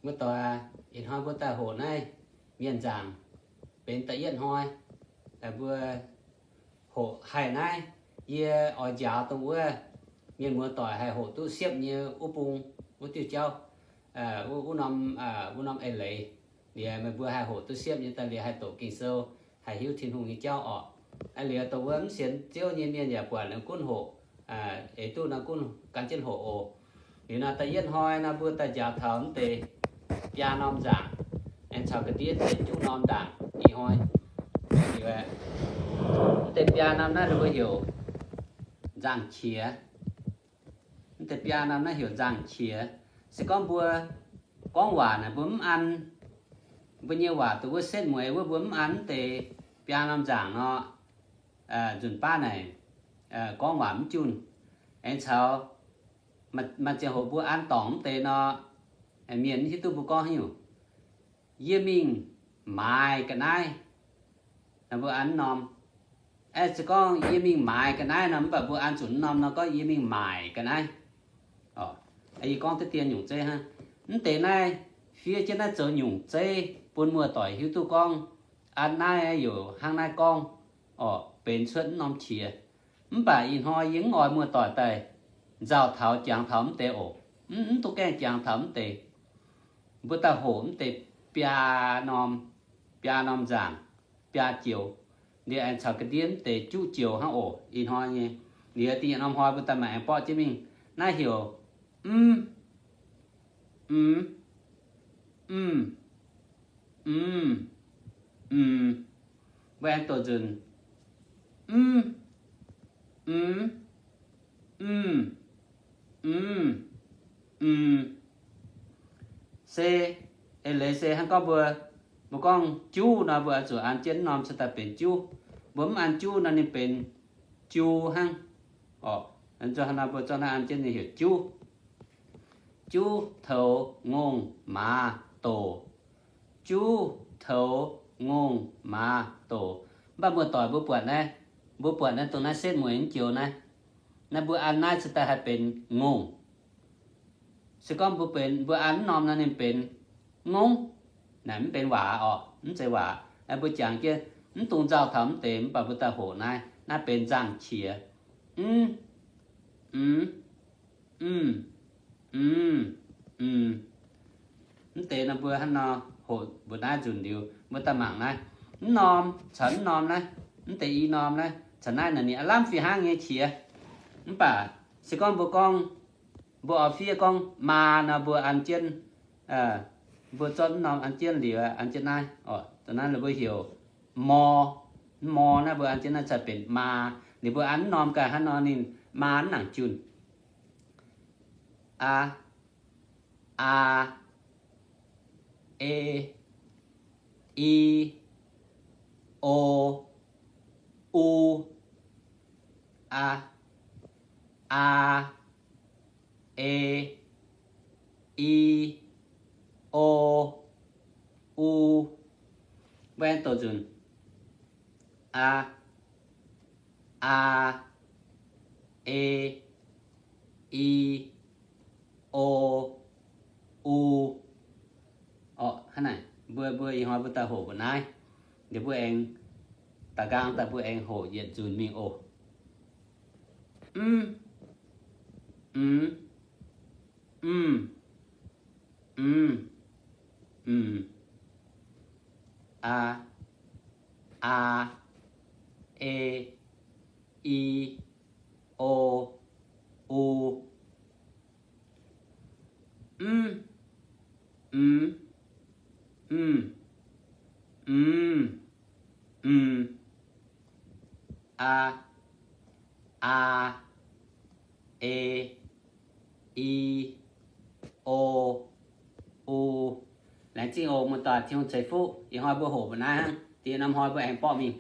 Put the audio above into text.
Muoz-doic, ih hnoi mbuo daaih hoqc naaiv mienh nzaangc benx da'yietv hnoi. Mbuo hoqc haih naaiv, yie oix njaaux dongh wuov mienh muoz-doic haih hoqc duqv siepv nyei wuov bung, wuov diuh jauv, wuov norm, wuov norm eix leiz. Liuz meih mbuo haih hoqc duqv siepv nyei daaih liuz haih doqc Ging-Sou, haih hiuv Tin-Hungh nyei jauv orqc. Liuz dongh wuov mv sienx Ziouv nyei mienh yaac buatc nor gunv hoqc, eix duqv nor gunv gan jienv hoqc oc. Liuz nor da'yietv hnoi nor mbuo daaih njaaux taux mv deix biaa norm nzaangc, aengx caux ga'ndiev deix juqv norm ndaangc ih hnoi. Mv deix biaa norm naaiv mbuo heuc nzaangc-qiex. Mv deix biaa norm naaiv heuc nzaangc-qiex. Se gorngv mbuo gorngv waac naaic mbuo mv an, mbuo nyei waac dongh wuov setv mueiz wuov mbuo mv an mv deix biaa norm nzaangc nor, nzunc baav naaic gorngv waac mv junh. Aengx caux maaih ziangh hoc mbuo an dorngc mv deix nor, mienh mv hiuv duqv mbuo gorngv haaix nyungc. Yie mingh maaiz ga'naaiv. Mbuo an norm, se gorngv yie mingh maaiz ga'naaiv nor, mv baac mbuo an zuqc norm nor gorngv yie mingh maaic ga'naaiv. Yie gorngv deix dien nyungc zeiv hnangv. Mv deix naaiv fiev jienv naaiv zoux nyungc zeiv bun muoz-doic hiuv duqv gorngv an naaiv youc hnangv naaiv gorngv, orqc, benx cuotv mv norm qiex. Mv baac ih hnoi yie mv oix muoz-doic daaih nzauh taux jangx taux mv deix oc. Mv, mv duqv gaengh jangx taux mv deix. Mbuo daaih hoqc mv deix biaa norm, biaa norm nzaangc, biaa joux. Liuz aengx caux ga'ndiev mv deix juqv joux hnangv oc. Ih hnoi nyei, liuz da'nyeic norm hnoi mbuo daaih maaih aengx borqv jienv mingh. Naaiv heuc mv, mv, mv, mv. Mbuo aengx doqc nzunc. Mv, mv, mv, mv, mv. Se, eix leiz se hnangv gorngv mbuo, mbuo gorngv juv nor mbuo oix zuqc an jienv norm cingx daaih benx juv. Mbuo mv an juv nor ninh benx ju hnangv. Orqc, nor mbuo zorqv naaiv an jienv ninh heuc juv. Juv toux ngongh maaz doc. Juv toux ngongh maaz doc. Mv baac muoz-doic mbuo buatc naaiv, mbuo buatc naaiv dongh naaiv setv mueiz mv joux naaiv, naaiv mbuo an naaiv cingx daaih haih benx ngongh. Se gorngv mbuo benx, mbuo an mv norm nor ninh benx ngongh. Naaic mv benx waac orqc, mv zeiz waac. Mbuo jangx jienv mv dungx nzauh taux mv deix, mv baac mbuo daaih hoqc naaiv, naaiv benx nzangc-qiex. Mv, mv, mv, mv, mv. Mv deix nor mbuo hnangv nor hoqc mbuo naaiv nzunc liuz, mbuo daaih mangc naaiv. Mv norm caux mv norm naaiv, mv deix i norm naaiv caux naaiv naaic ninh aav lamh fih hnangv nyei qiex. Mv baac se gorngv mbuo gorngv, mbuo oix fiev gorngv maa nor mbuo an jienv, mbuo zorqv mv norm an jienv liuz, an jienv naaiv, orqc, dongh naaiv ninh mbuo heuc mor. Mv mor naaiv mbuo an jienv naaiv cingx benx maa. Liuz mbuo an mv norm gaax hnangv nor ninh maa mv nangc junh. A, a, e, i, o, u, a, a, e, i, o, u. Mbuo aengx doqc nzunc. A, a, e, i, o, u. Orqc, hnangv naaic mbuo, mbuo ih hnoi mbuo daaih hoqc mbuo naaiv. Liuz mbuo aengx da'nqaang daaih mbuo aengx hoqc yietc nzunc mingh oc. Mv, mv, mv, mv, mv. A, a, e, i, o, u. Mv, mv, mv, mv, mv. A, a, e, i, o, u. Laengz zingh oc muoz-doic, Tin-Hungh ceix fuqv. Ih hnoi mbuo hoqc mbuo naaiv hnangv, da'nyeic norm hnoi mbuo aengx borqv mingh.